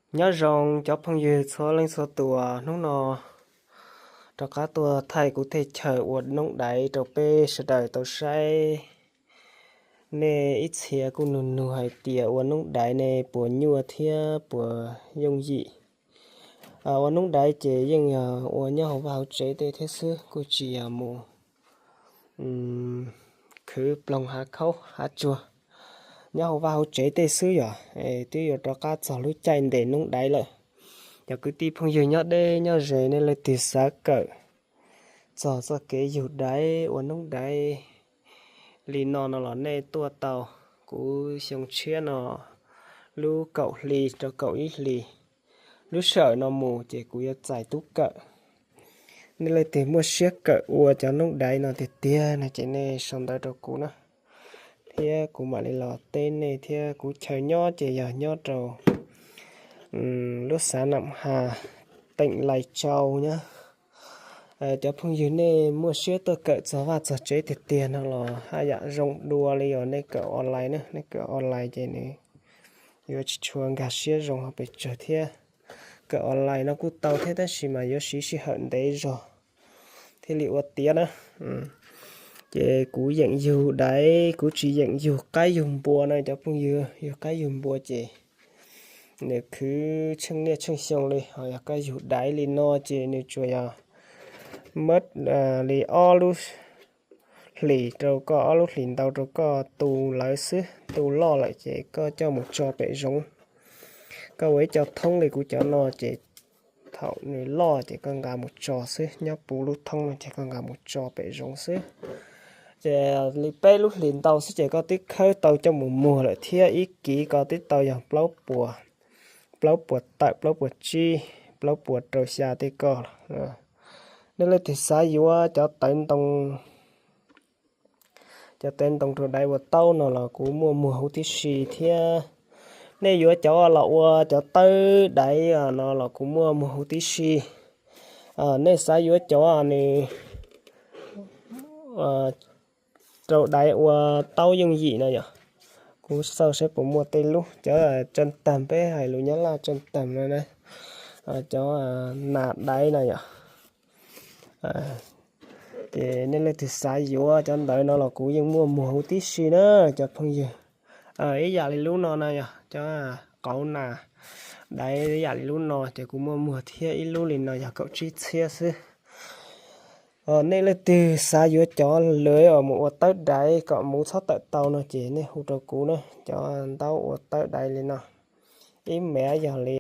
Nyob zoo cov phooj ywg txhua leej txhua tus, hnub no rov qab tuaj thaij kuv tej chaw ua noob daiv rau peb sawv daws tau saib. Nej ib txhia kuj nug nug hais tias ua noob daiv ne puas nyuaj thiab puas yooj yim. Ua noob daiv ces yeej yog ua nyob hauv vaj hauv tsev tej thiab xwb, kuj tsis yog mus khwv ploog hav khaub hav tsuag, nyob hauv vaj hauv tsev tej xwb yom. Twb yuav rov qab txog lub caij ntes noob daiv lawm. Cov kwv tij phooj ywg nyob deb nyob ze, nej leej twg xav kawm txog txoj kev yug daiv ua noob daiv li no no los nej tuaj tau kuv xyoo tshiab no lub kaum hli rau kaum ib hli, lub sij hawm no mus ces kuv yuav txais tub kawm. Nej leej twg muaj siab kawm ua cov noob daiv no tiag tiag no ces nej sau ntawv rau kuv na, thiab kuv mam li los teb nej thiab. Kuv chaw nyob ces yog nyob rau lub xav Nam Has, teem Lais Tsau nyob. Cov phooj ywg nej muaj siab tuaj kawm txog vaj txog tsev tiag tiag no los haj yam zoo dua li yog nej kawm online na. Nej kawm online ces nws yuav tsis tshua nkag siab zoo pes tsawg thiab. Kawm online no kuj tau thiab tab sis mas yuav siv sij hawm ntev zog thiaj li ua tiav na. Ces kuv yeem yug daiv, kuv tsis yeem yug qaib yug npua no cov phooj ywg. Yug qaib yug npua ces nws khwv tsheej niaj tsheej xyoo li, ho yog koj yug daiv li no ces nws tsuas yog mab li ob lub hlis rau koj, ob lub hlis ntau rau koj tu lawv xwb. Tu loj lawm ces koj coj mus tso pem zoov. Koj ua ib co thoob li kuv cov no ces thaum nws loj ces koj nqa mus tso xwb, nyob puv lub thoob no ces koj nqa mus tso pem zoov xwb. Ces li peb lub hlis ntau xwb ces koj twb khawb tau coj mus muag lawm thiab. Ib kiv koj twb tau yog plaub puas, plaub puas tawm, plaub puas tsib, plaub puas rau xya tej koj. Nej leej twg xav yuav cov tawv ntoo, cov tawv ntoo rau daiv ua taub no los kuv muaj muag huv tib si thiab. Nej yuav cov los ua cov tawb daiv no los kuv muaj muag huv tib si. Nej xav yuav cov nws rau daiv ua taub yooj yim no yom. Kuv xauj saib puas muaj tej lub, cov tseem tag, peb hais lus Nyab Laj tseem tag no, cov nas daiv no yom. Ces nej leej twg xav yuav cov ntawd no los kuv yeej muaj muag huv tib si na cov phooj ywg. Ib yam li lub no no yog cov qauv nas daiv, ib yam li lub no ces kuv muaj muag thiab. Ib lub li no yog kaum tsib txhiab xwb. Nej leej twg xav yuav cov lawv uas mus ua tawb daiv kom muv txhob tawm tau no ces nej hu rau kuv na. Cov ntaub ua tawb daiv li no, ib mev yog li